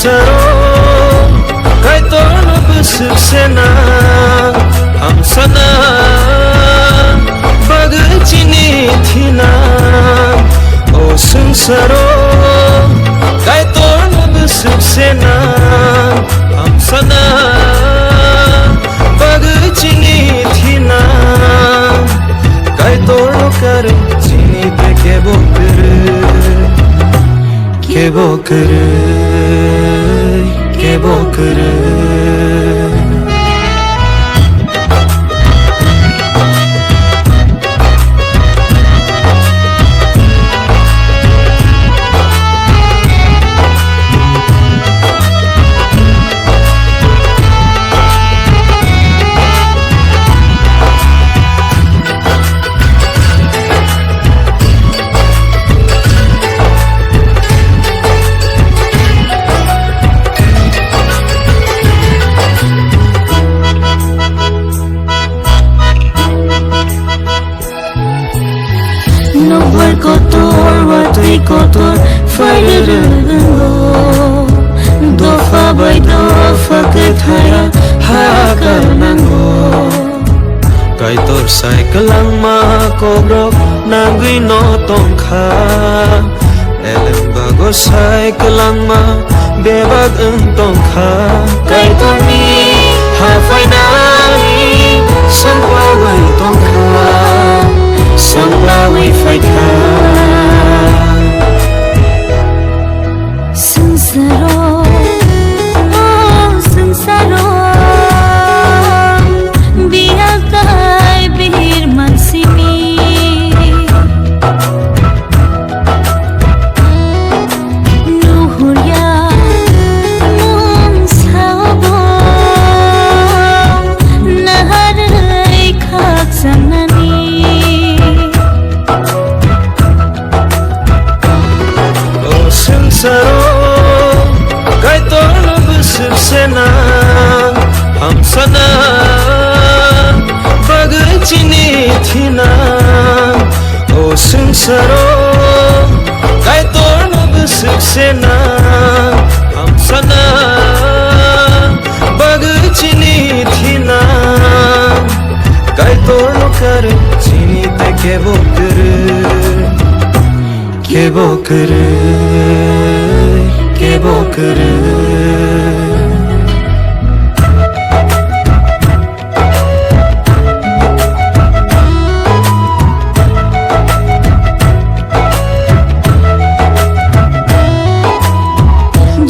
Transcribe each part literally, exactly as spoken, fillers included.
Saro, Kaitorno bwswk sena, hamsana bagwi chini thina. O swngsaro, Kaitorno bwswk sena, hamsana bagwi chini thina. Kaitorno karwi chini tei kebo kwrwi. Kebo kwrwi, kebo kwrwi. Nokbar kotor, watwi kotor, phairwrwngo. Dopha bai dopha kwthaya hakal nango. Kaitor sai kwlangma kokrok nangwi no tongkha. Elem bago sai kwlangma bebak wng tongkha. Kaitorni haphainai songlawi tongkha, songlawi phaikha. Swngsaro, o swngsaro, biyal tai bihir mansimi. Nuhurya mung saobo naharwi khakchangmani. O swngsaro Kaitorno bwswk sena, hamsana bagwi chini thina. O swngsaro Kaitorno bwswk sena, hamsana bagwi chini thina. Kaitorno karwi chini tei kebo kwrwi, kebo kwrwi, kebo kwrwi.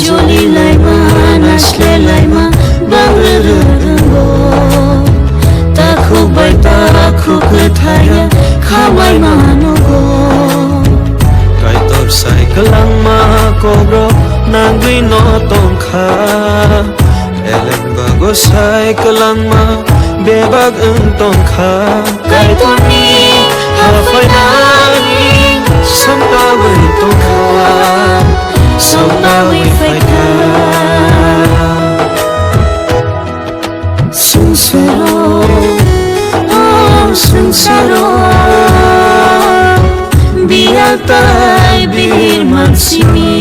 Joli laima, nasle laima, bagwi rwrwngo. Takhuk bai takhuk kwthaya khamai manugo. Kaitor sai kwlangma kokrok nangwi no tongkha. Eleng bago sai kwlangma bebak wng tongkha. Kaitorni haphainai songtawi tongkha, songtawi phaikha. Swngsaro, o swngsaro, biyal tai bihir mansimi.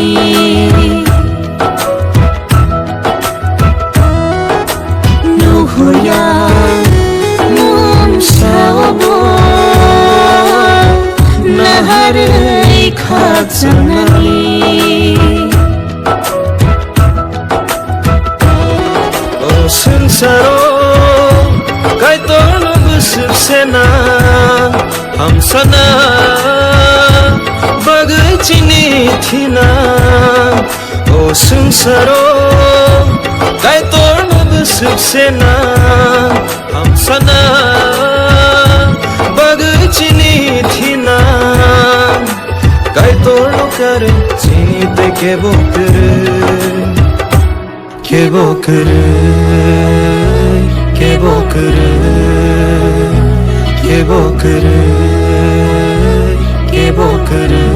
Nuhurya mung saobo naharwi khakchangmani. O swngsaro Kaitorno bwswk sena, hamsana bagwi chini thina. O swngsaro Kaitorno bwswk sena, hamsana bagwi chini thina. Kaitorno karwi chini tei kebo kwrwi, kebo kwrwi, kebo kwrwi, kebo kwrwi, kebo kwrwi.